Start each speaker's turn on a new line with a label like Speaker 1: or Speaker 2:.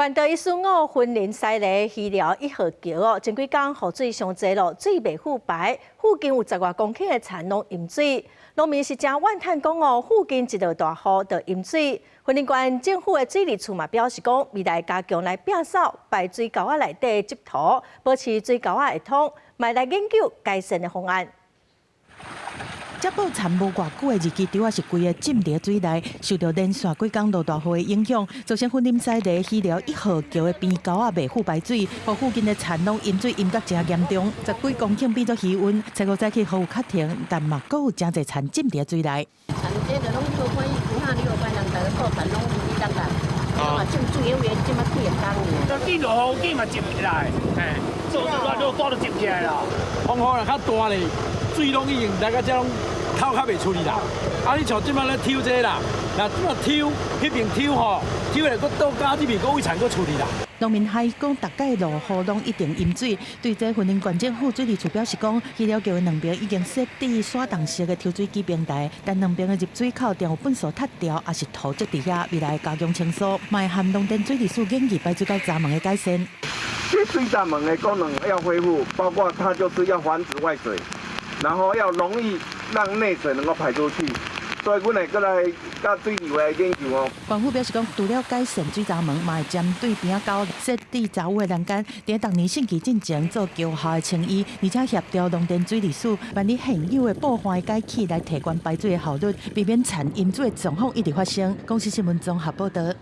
Speaker 1: 關島一四五雲林西螺魚寮一號橋哦，前幾工雨水傷濟咯，水袂赴排，附近有十外公頃的田攏淹水，農民是誠怨嘆講哦，附近一落大雨就淹水。雲林縣政府的水利處嘛表示講，未來加強來摒掃排水溝仔內底的積土，保持水溝仔會通，嘛來研究改善的方案。
Speaker 2: 這布田無偌久的日期，拄仔是規个浸佇水內，受著連續幾工落大雨的影響，造成雲林西螺魚寮一號橋的邊溝仔袂赴排水，予附近的田攏淹水淹甲誠嚴重，十幾公頃變做魚塭。初五早起雨有較停，但嘛閣有誠濟田浸佇水內。
Speaker 3: 田這個攏做看伊有哈，你有擺人逐个顧田攏你當啦，嘛浸水因為這馬幾个工爾。
Speaker 4: 見落雨嘛浸起來，嘿，做落落大都浸起來啦。
Speaker 5: 風雨若較大咧，水攏已經來到這攏透較袂出去啦。啊，你像這擺咧抽這啦，若這擺抽，彼邊抽吼，抽來閣倒加這邊閣位田閣出去啦。
Speaker 2: 農民還講，逐擺落雨攏一定淹水。對這雲林縣政府水利處表示講，魚寮橋的兩邊已經設置徙動式的抽水機平台，但兩邊的入水口定有糞埽塞牢，抑是土積佇遐，未來加強清掃，嘛會和農田水利署研議排水溝閘門的改善。
Speaker 6: 這水閘門的功能要恢復，包括它就是要防止外水，然後要容易讓內水能夠排出去。所以，阮會閣來佮水利會來研究哦。
Speaker 2: 縣府表示講，除了改善水閘門，嘛會針對邊仔溝設置閘屋的欄杆，佇逐年汛期進前做橋下的清淤，而且協調農田水利署辦理現有的布環改起來提懸排水的效率，避免田淹水的狀況一直發生。公視新聞綜合報導。